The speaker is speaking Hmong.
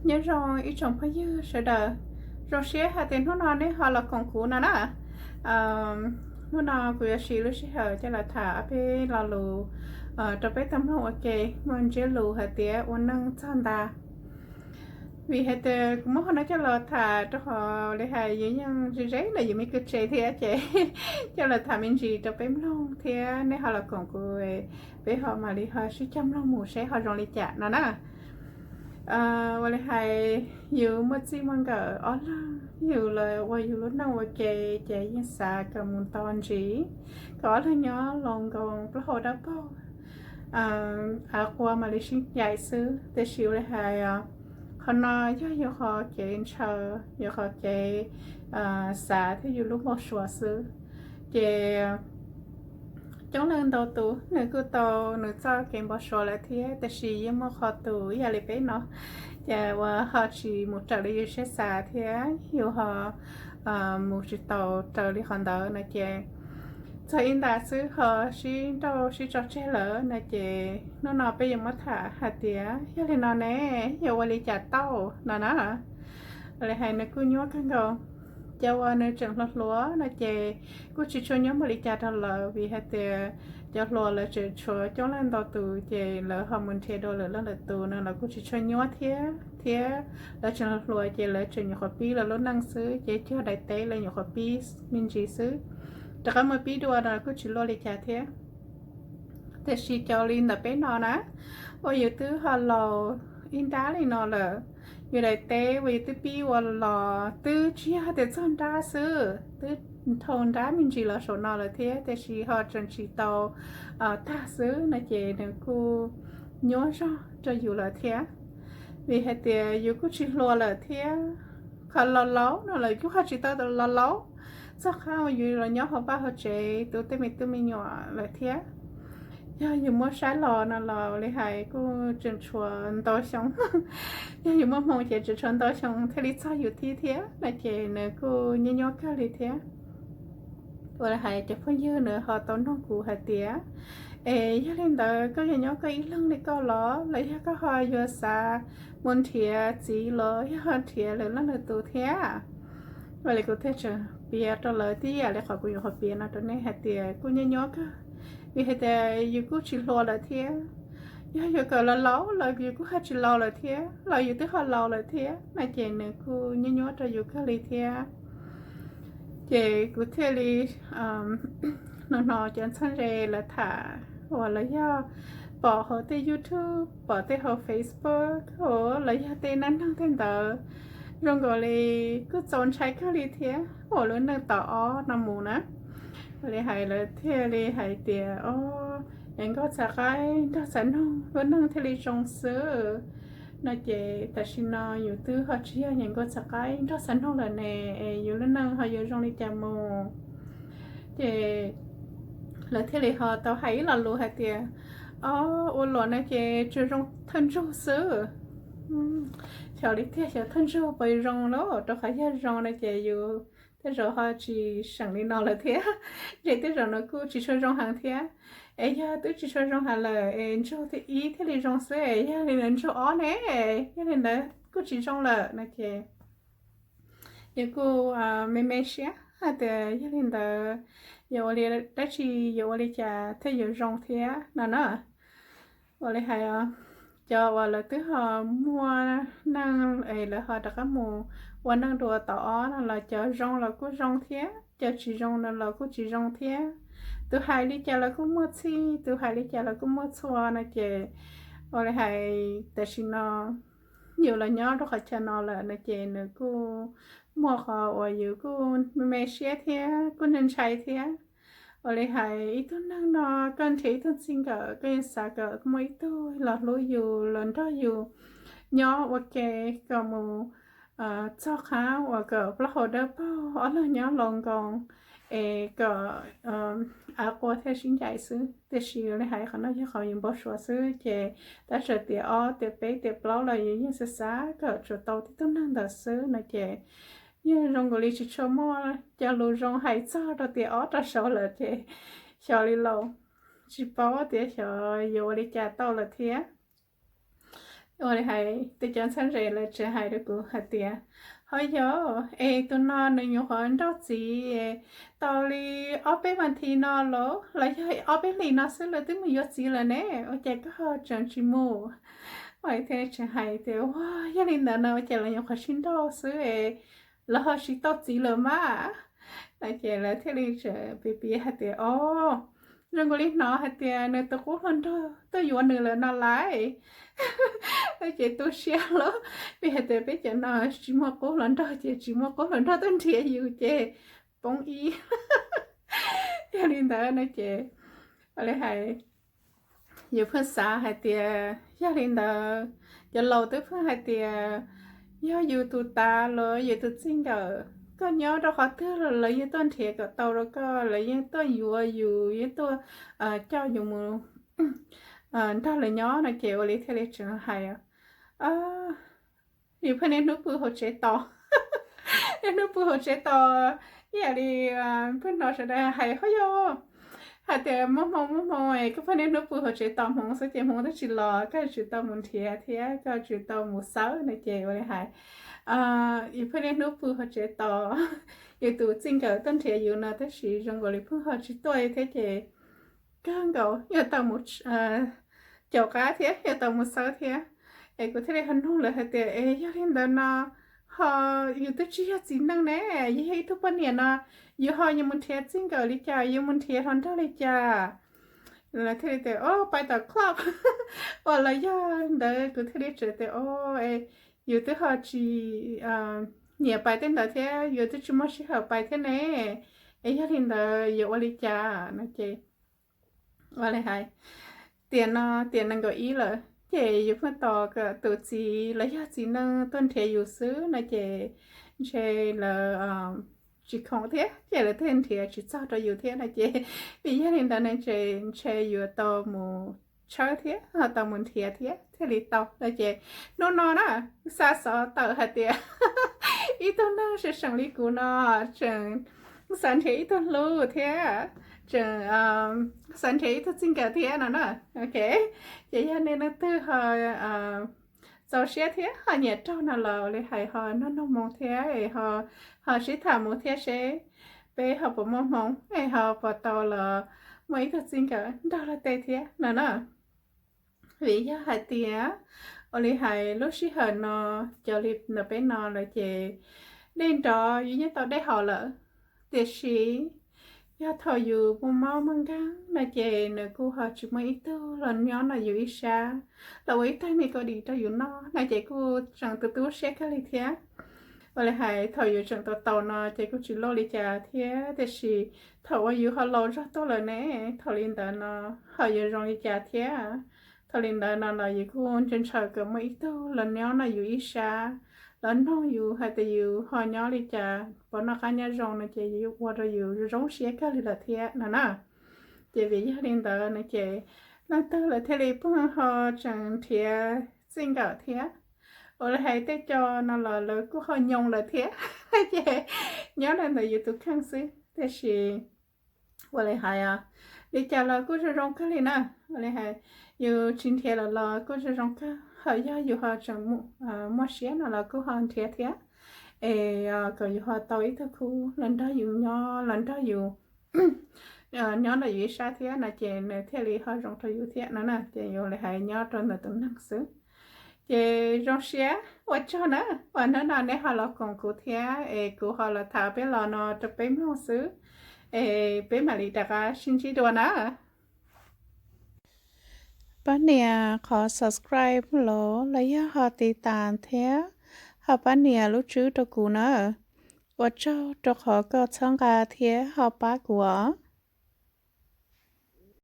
Nyob zoo ib tsoom phooj ywg sawv daws, zoo siab hais tias hnub no nej ho los koom kuv no na. Hnub no kuv yuav siv lub sij hawm coj los tham ob peb lo lus rau peb tau mloog ua ke, muaj ntsiab lus hais tias ua neej txog nta. Vim hais tias kuv muab qhov no coj los tham rau qhov li hais yus yeej ze ze ntawm yus me kwv tsev thiab ces coj los tham me ntsis rau peb mloog thiab nej ho los koom kuv, peb ho mam li ho sib cog mloog mus seb ho zoo li cas no na. Ua li hais yus muaj txij muaj nkawm ob leeg, yus los ua yus lub neej ua ke, ces yeej xav kom mus tau ntsis, kom ob leeg nyob los nkoos plaub hau dawb paug, av quas mam li sib ncaim xwb. Tiam sis ua li hais qhov no yog yus qhov kev ntshaw, yus qhov kev xav thiab yus lub npau suav xwb. Ces coob leej ntau tus nws kuj tau nws txoj kev npau suav lawm thiab, tiam sis yeej muaj qhov tus ib yam li peb no, ces uas ho tsis mus raws li yus siab xav thiab yus ho mus tsis tau raws li qhov ntawd no ces txog ib nta xwb ho sib nrauj sib tso tseg lawm no ces hnub no peb yuav muab tham hais tias yog li no ne, yuav ua li cas tau no na. Ua li hais nws kuj nyuaj kawg nkaus. Cov uas nws tseem hluas hluas no ces kuj tsis tshua nyuaj npaum li cas rau lawv, vim hais tias cov hluas lawv tseem tshuav coob leej ntau tus ces lawv ho mus nrhiav dua lwm leej lwm tus no los kuj tsis tshua nyuaj thiab, thiab lawv tseem hluas hluas ces lawv tseem nyuam qhuav pib lawv lub neej xwb ces cog daim teb lawv nyuam qhuav pib me ntsis xwb, rov qab mus pib dua no kuj tsis luaj li cas thiab. Tiam sis cov li ntawm peb no na, uas yus twb ho laus ib nrab li no lawm, yus daim teb uas yus twb pib ua los twb tsis yog tias txog nrab xwb, twb dhau nrab me ntsis los saum no lawm thiab, tiam sis ho tseem tsis tau tag xwb no ces nws kuj nyuaj zog rau yus lawm thiab. Vim hais tias yus kuj tsis hluas lawm thiab, qhov laus laus no lawm kuj ho tsis tau laus laus txog qhov uas yus los nyob hauv vaj hauv tsev tu tej me tub me nyuam lawm thiab. Yog yus muab saib los no los li hais kuj tseem tshuav ntau xyoo, yog yus muaj hmoo ces tseem tshuav ntau xyoo thiaj li txog yus thiab thiab no ces nws kuj nyuaj nyuaj kawg li thiab. Ua li hais cov phooj ywg nws ho tau nug kuv hais tias, es yog li ntawd koj yuav nyob koj ib leeg li koj los los yog koj ho yuav xav mus nrhiav txiv los yog ho nrhiav lwm leej lwm tus thiab? Ua li kuv thiaj tseem piav rau lawv tib yam li qhov kuv nyuam qhuav piav no rau nej hais tias kuj nyuaj nyuaj kawg, vim hais tias yus kuj tsis hluas lawm thiab. Yog yus kom laus laus los yus kuj ho tsis laus lawm thiab, los yus twb ho laus lawm thiab no ces nws kuj nyuaj nyuaj rau yus kawg li thiab. Ces kuv thiaj li no no cov ntxhab ze lawv tham uas lawv yog pom hauv tej YouTube, pom tej hauv Facebook, los yog tej neej neeg tej ntawd, zoo nkaus li kuj txaus ntshai kawg li thiab uas lub neej tom ob no mus na. Ua li hais lawv thiaj li hais tias, o, yawg nkauj txhav qaib nrog txhav noog lub neej thiaj li zoo xwb no ces tam sim no yus twb ho tsis yog yawg nkauj txhav qaib nrog txhav noog lawm ne, es yus lub neej ho yuav zoo li cas mus? Ces lawv thiaj li ho tau hais ib lo lus hais tias, o, ua luam no ces tsuas zoo thawj ntsug xwb. Xyov li tiag xyov thawj ntsug puas zoo lawm, rau qhov yog zoo no ces yus tej zaum ho tsis seem li no lawm thiab, ces tej zaum no kuj tsis tshua zoo heev thiab. Es yog twb tsis tshua zoo heev lawm es ntsug thib ib thiaj li zoo xwb, es yog li ntawd ntsug ob ne, yog li ntawd kuj tsis zoo lawm no ces yus kuj me me siab hais tias yog li ntawd yuav ua li dab tsi, yuav ua li cas thiaj yuav zoo thiab no na. Ua li hais cov uas lawv twb ho muaj neej es lawv ho rov qab mus ua neej dua tom ob no los cov zoo los kuj zoo thiab, cov tsis zoo no los kuj tsis zoo thiab. Tus hais li cas los kuj muaj txhij, tus hais li cas los kuj muaj txhua no ces ua li hais tam sim no yus los nyob rau qhov chaw no lawm no ces nws kuj muaj qhov uas yus kuj me me siab thiab kuj ntshai ntshai thiab. Ua li hais ib tug neeg no koj nrhiav ib tug txij nkawm koj yeej xav kom muaj ib tug los hlub yus los nrog yus nyob ua ke kom mus txog qhov uas kom plaub hau dawb paug ob leeg nyob laus nkoos es kom av quas thiaj sib ncaim xwb. Tiam sis ua li hais qhov no yog qhov yus npau suav xwb ces tab txawm tiam ob tiam peb tiam plaub los yus yeej xav xav kom tsuas tau tib tug neeg ntawd xwb no ces yeej zoo nkaus li tsis tshua muaj cov lus zoo hais txog rau tiam ob rau saud lawm ces xyov li lauj, tsis paub tias xyov yuav ua li cas tau lawm thiab. Ua li hais tias cov ntxhais ntse lawv tseem hais rau kuv hais tias, ho yog es tus no nws nyuam qhuav nrauj txiv tau li ob peb vas thiv no los los yog ob peb hlis no xwb lawv twb mus yuav txiv lawm ne, ua cas koj ho tseem tsis mus? Ua li thiaj tseem hais tias, ua, yog li ntawd no ua cas lawv nyuam qhuav sib nrauj xwb es lawv ho sib tau txiv lawm mas. No ces lawv thiaj li tseem piav piav hais tias, o, zoo nkaus li hnov hais tias nws tus qub hluas nraug tuaj yuav nws lawm no lais. No ces tu siab lawm, vim hais tias peb cov no tsis muaj qub hluas nraug ces tsis muaj qub hluas nraug tuaj nrhiav yus ces poob ib. Yog li ntawd no ces, ua li hais, yus pheej xav hais tias yog li ntawd, cov laus twb pheej hais tias yog yus tus tav los yus tus txij nkawm, koj nyob rau qhov twg los lawv yeej tuaj nrhiav kom tau rau koj, lawv yeej tuaj yuav yus, yeej tuaj coj yus mus nrog lawv nyob no ces ua li thiaj li tseem hais, yus pheej niaj hnub pw hauv tsev tos, niaj hnub pw hauv tsev tos, ib yam li pheej hnov sawv daws hais ho yog hais tias muaj hmoo muaj hmoo es koj pheej niaj hnub pw hauv tsev tos hmoov xwb ces hmoov twb tsis los, koj tsis tau mus nrhiav thiab koj tsis tau mus xawb no ces ua li hais, yus pheej niaj hnub pw hauv tsev tos yus tus txij nkawm tuaj nrhiav yus no tab sis zoo nkaus li pheej ho tsis tuaj thiab ces kawg nkaus yuav tau mus caum qab thiab yuav tau mus xawb thiab. Es kuv thiaj li ho nug lawv hais tias, es yog li ntawd no ho yus twb tsis yog txiv neej ne, yus yog ib tug poj niam no, yus ho yuav mus nrhiav txij nkawm li cas, yuav mus nrhiav hluas nraug li cas? Lawv thiaj li tias, o, pais tom club. Uas los yog ntawd kuv thiaj li teb tias, o, yus twb ho tsis nyiam pais tej ntawd thiab, yus twb tsis muaj sij hawm pais thiab ne, es yog li ntawd yuav ua li cas no ces ua li hais, tiam no tiam nees nkaum ib lawm ces yus pheej tos kom tus txiv los yog txiv neej tuaj nrhiav yus xwb no ces ntshe lawv tsis khoom thiab ces lawv thiaj nrhiav tsis txog rau yus thiab no ces, vim yog li ntawd ne ces ntshe yuav tau mus tshawb thiab ho tau mus nrhiav thiab thiaj li tau no ces hnub no na xa xov tawm hais tias ib tug neeg seem seem li kuv no tseem xav nrhiav ib tug hlub thiab tseem xav nrhiav ib tug txij nkawm thiab no na. Ok, ces yog nej leej twg ho txaus siab thiab ho nyiam raug no los ua li hais ho nug nug moo thiab ho sib tham mus thiab seb peb ho puas muaj hmoo es ho puas tau los muaj ib tug txij nkawm nrog luag tej thiab no na. Vim yog hais tias ua li hais lub sij hawm no cov li ntawm peb no lawm ces dej nrov yus yeej tau dej haus lawm, tiam sis yog thaum yus muaj mob muaj nkeeg no ces nws kuj ho tsis muaj ib tug los nyob nrog yus ib sab los ua ib tag me kau dis rau yus noj no ces kuj tseem tu tu siab kawg li thiab. Ua li hais thaum yus tseem tau tau no ces kuj tsis loj li cas thiab, tiam sis thaum uas yus ho laus zog tuaj lawm ne, thaum li ntawd no ho yuav zoo li cas thiab? Thaum li ntawd no los yus kuj ntshaw ntshaw kom muaj ib tug los nyob nrog yus ib sab, los noog yus hais tias yus ho nyob li cas, puas noj qab nyob zoo no ces yuav ua rau yus zoo siab kawg li lawm thiab no na. Ces vim yog li ntawd no ces leej twg lawv thiaj li pheej ho tseem nrhiav txij nkawm thiab. Ua li hais tej co no los lawv kuj ho nyoo lawm thiab, ces nyob rau ntawm yus tus kheej xwb. Tiam sis ua li hais li cas los kuj zoo zoo kawg li na. Ua li hais yus tsis nrhiav lawm los kuj zoo zoo kawg, ho yog yus ho tseem muaj siab no los kuj ho nrhiav thiab, es kom yus ho tau ib tug khub los nrog yus nyob, los nrog yus nyob nrog yus ib sab thiab no ces nws thiaj li ho zoo rau yus thiab no na. Ces yus li hais nyob rau ntawm tus neeg xwb. Ces zoo siab ua tsaug na uas hnub no nej ho los koom kuv thiab es kuv ho los tham peb los no rau peb mloog xwb, es peb mam li rov qab sib ntsib dua na. Pab nias qhov subscribe los los yog ho tiv tas thiab ho pab nias lub tswb rau kuv na. Ua tsaug rau qhov koj txhawb nqa thiab ho pab kuv os.